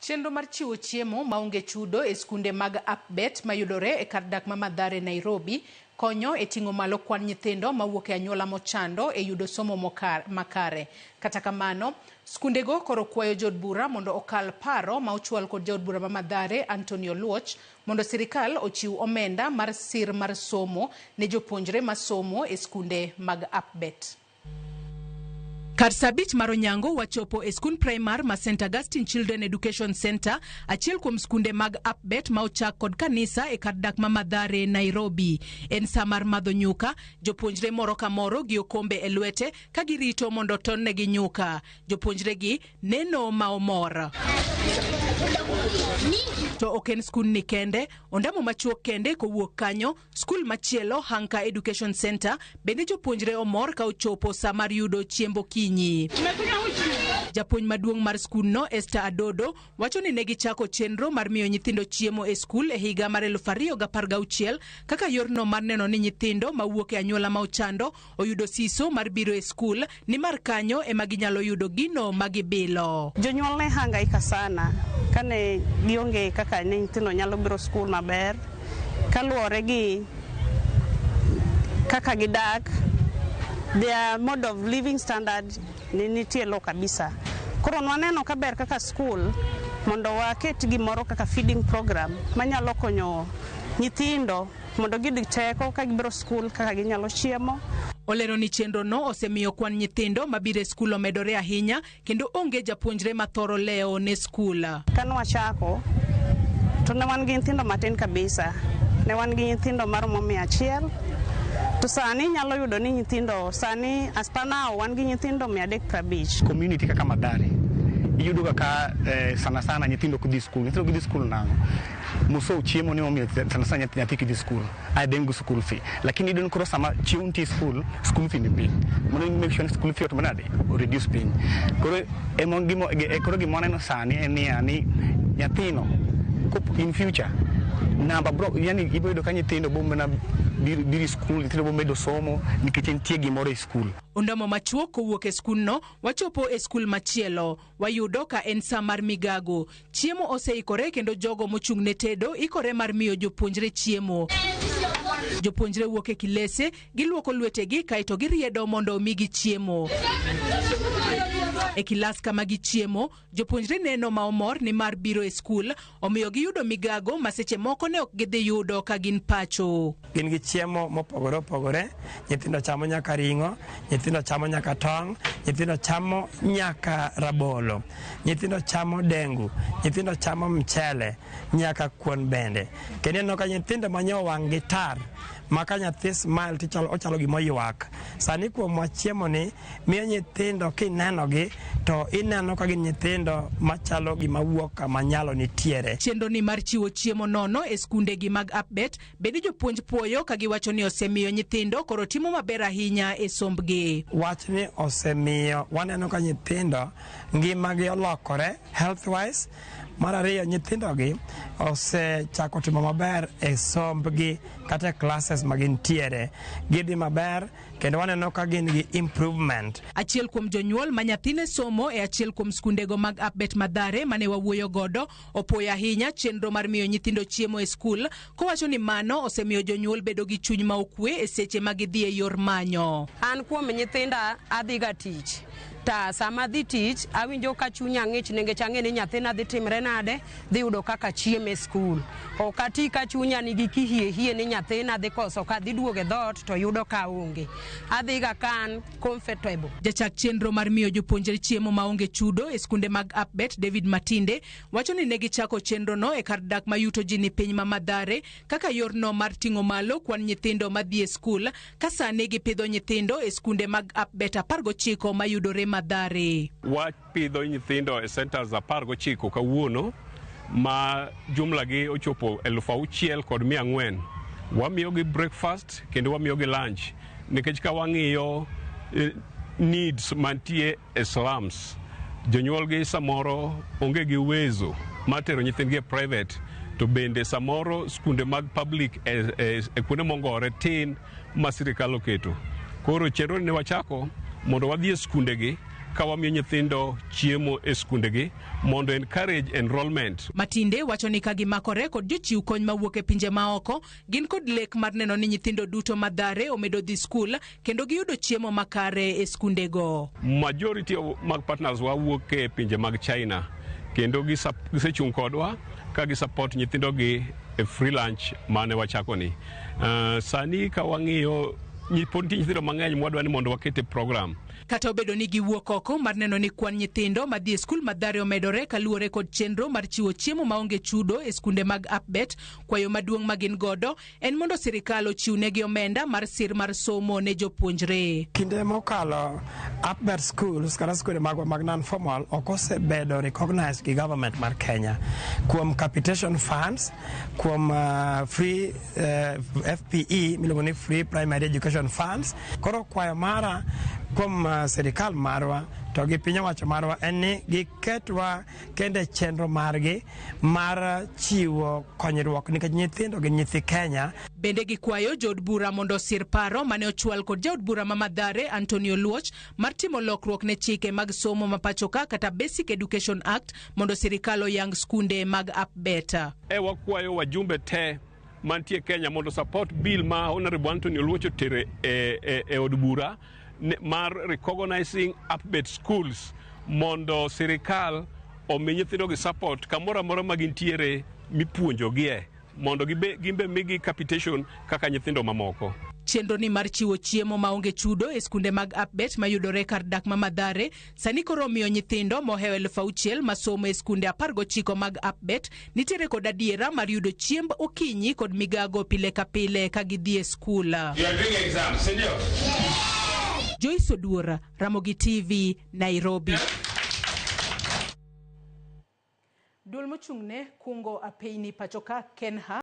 Chenro mar chiwo chiemo maonge chudo e skunde mag APBET mayudore e kar dak ma Mathare, Nairobi, konyo e ting'o malo kwan nyithindo mawuok e anyuola mochando e yudo somo makare. Kata kamano, skundego koro kwayo jood bura mondo okal paro ma ochwal kod jaod bura ma Mathare, Anthony Oluoch, mondo sirikal ochiw omenda mar sir mar somo ne jopuonjre masomo e skunde mag APBET. Kar saa 5 mar onyango wachopo e skund primar ma St Augustine Children Education Center, achiel kuom skunde mag APBET ma ochak kod kanisa e kar dak ma Mathare, Nairobi. En saa mar madho nyuka, jopuonjre moro ka moro gi okombe e lwete ka girito mondo otonnegi nyuka. Jopuonjre gi neno ma omor. To ok en skundni kende, ondamo machuok kende kowuok kanyo. Skul machielo, Hanka Education Center, bende jopuonjre omor ka ochopo sa mar yudo chiemb okinyi. Japuonj maduong' mar skundno, Esther Adodo, wacho ni ne gichako chenro mar miyo nyithindo chiemo e skul e higa mar 2016 kaka yorno mar neno ni nyithindo mawuok e anyuola ma ochando oyudo siso mar biro e skul, nimar kanyo ema ginyalo yudo gino ma gibilo. Jonyuol ne hangaika sana kane gionge kaka ne nyithindo nyalo biro skul maber kaluwore gi kaka gidak, their mode of living standard ne nitie low kabisa. Koro nwaneno ka ber kaka skul mondo waket gimoro kaka feeding program manyalo konyo nyithindo mondo giyud teko ka gibiro skul kaka ginyalo chiemo. Olero ni chenrono osemiyo kwan nyithindo mabiro e skul omedore ahinya kendo onge japuonjre mathoro lewo ne skul. Kane wachako to ne wan gi nyithindo matin kabisa, ne wan gi nyithindo maromo 100, to sani inyalo yudo ni nyithindo sani as per now wan gi nyithindo 350. Community kaka Mathare iyudo ga ka sana sana nyithindo ok dhi skul. Nyithindo ok dhi skul nang'o? Muso chiemo ni omiyo sana sana nyathi kidhi skul adengo school fee, lakini iyudo ni koro sama chiemo nitie skul, school fee ni piny, mondo i make sure ni school fee otimo nade, o reduce piny. Koro emo gimo koro gima waneno sani en niya ni nyathino in future namba bro, yani ibiro yudo ka nyithindo bo mana biro skul, nyithindo bo medo somo nikech nitie gimoro e skul. Ondamo machuok kowuok e skundno wachopo e skul machielo. Wayudo ka en sa mar migago. Chiemo oseikore kendo jogo mochung' ne tedo ikore mar miyo jopuonjre chiemo. Jopuonjre wuok e kilese, giluoko lwetegi kaeto giriedo mondo omigi chiemo. E kilas kama gichiemo, jopuonjre neno ma omor ni mar biro e skul, omiyo giyudo migago ma seche moko ne ok gidhi yudo ka gin pacho. Gin gi chiemo mopogore opogore, nyithindo chamo nyaka ring'o, nyithindo chamo nyaka tong', nyithindo chamo nyaka rabolo, nyithindo chamo dengu, nyithindo chamo mchele, nyaka kuon bende. Kendo ineno ka nyithindo manyo wang' gi tar, ma ka nyathi smile to ochalo gima oywak. Sani kuomwa chiemo ni miyo nyithindo kinenogi to ineno ka gin nyithindo machalo gima wuok kama nyalo nitiere. Chenro ni mar chiwo chiemo nono e skundegi mag APBET bende jopuonj puoyo ka giwacho ni osemiyo nyithindo koro timo maber ahinya e sombgi. Wachni osemiyo waneno ka nyithindo ngimagi olokore health wise. Mar ariyo, nyithindogi osechako timo maber e sombgi kata e classes ma gintiere. Gidhi maber kendo waneno ka gin gi improvement. Achiel kuom jonyuol ma nyathine somo e achiel kuom skundego mag APBET Mathare mane wawuoyo godo opuoyo ahinya chenro mar miyo nyithindo chiemo e skul, kowacho ni mano osemiyo jonyuol bedo gi chuny ma okwe e seche ma gidhi e yor manyo. An kuom nyithinda adhiga tich, ta sama adhi tich awinjo ka chunya ng'ich nikech ang'e ni nyathina dhi timre nade, dhi yudo kaka chiemo e skul. Ok ati ka chunya nigi kihiehie ni nyathina dhi koso ka dhi duogo e dhoot to yudo ka onge. Adhiga ka an comfortable. Jachak chenro mar miyo jopuonjre chiemo maonge chudo e skunde mag APBET, David Matinde, wacho ni ne gichako chenrono e kar dak ma yuto ji ni piny ma Mathare kaka yorno mar ting'o malo kwan nyithindo madhi e skul, ka sani gipidho nyithindo e skunde mag APBET 19 mayudore Mathare. Wapidho nyithindo e centers 19 kawuono ma jumla gi ochopo 6,400. Wamiyogi breakfast kendo wamiyogi lunch nikech ka wang'iyo needs mantie e slums, jonyuolgi samoro onge gi uwezo mar tero nyithindgi e private, to bende samoro skunde mag public e kuonde mongore tin ma sirikal oketo. Koro chenro ni ne wachako mondo wadhi e skundegi Ka wamiyo nyithindo chiemo e skundegi mondo encourage enrollment. Matinde wacho ni ka gimakore kod jochiw kony mawuok e pinje maoko, gin kod lek mar neno ni nyithindo duto Mathare omedo dhi skul kendo giyudo chiemo makare e skundego. Majority of mag partners wa wuok e pinje mag China kendo gisechung' kodwa ka gisupport nyithindogi e free lunch mane wachako ni. Sani ka wang'iyo pod nitie nyithindo mang'eny mwadwa ni mondo waket e program. Kata obedo ni giwuok oko mar neno ni kwan nyithindo madhi e skul Mathare omedore kaluwore kod chenro mar chiwo chiemo maonge chudo e skunde mag APBET, kwayo maduong' ma gin godo en mondo sirikal ochiwnegi omenda mar sir mar somo ne jopuonjre. Kinde mokalo, APBET schools kata skunde magwa mag non-formal ok osebedo recognized gi government mar Kenya kuom capitation funds, kuom free FPE miluongo ni Free Primary Education Funds. Koro kwayo mara kuom sirikal marwa to gi piny owacho marwa en ni giketwa kendo e chenro margi mar chiwo konyruok nikech nyithindo gin nyithi Kenya. Bende gikwayo jood bura mondo osir paro mane ochwal kod jaod bura ma Mathare Antonio Luoch mar timo lokruok ne chike mag somo ma pachoka kata Basic Education Act mondo sirikal oyang skunde mag APBET. E wakwayo wajumbe te mantie Kenya mondo support bill ma Honorable Anthony Oluoch otere e od bura mar recognizing APBET schools mondo sirikal omi nyithindogi support kamoro amora ma gintiere mipuonjogie mondo gimbe migi capitation kaka nyithindo mamoko. Chenro ni mar chiwo chiemo maonge chudo e skunde mag APBET mayudore kar dak ma Mathare sani koro omiyo nyithindo mohewo 6,000 masomo e skunde 19 mag APBET nitiere kod adiera mar yudo chiemb okinyi kod migago pile ka pile ka gidhi e skul. You are doing exams, si ndio? Joyce Oduor, Ramogi TV, Nairobi. Duol mochung'ne kungo apeyni pachoka KENHA.